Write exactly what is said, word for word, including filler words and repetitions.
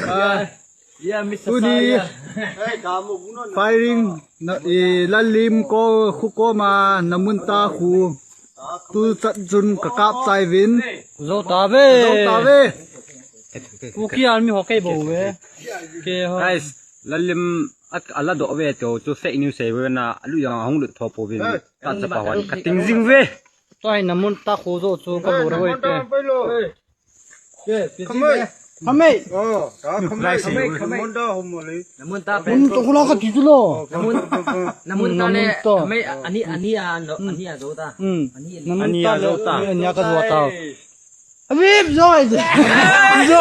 Ah, tuni firing na, i, Lallim ko khu koma namun ta khu tu chat chun ka kap chai vin. Zo ta ve. Zo ta ve. Kuki army ho kei bo ve. Ke ho. Guys, Lallim at ala do ve to chu fake news ei ve na alu yang hung lut tho po vin. Ta cha pa wan ka ting jing ve. Toi namun ta khu zo chu ka lo re ve. Khamei. Khamei. Oh, ta khamei. Khamei, khamei. Namun ta hum mo le. Namun ta. Namun to kula ka ti tu lo. Namun. Namun ta le. Namun ta. Khamei ani, ani a, no, ani a zo ta. Hmm. Ani, ani. Ani a zo ta. Ani a ka zo ta. Abib zo. Zo.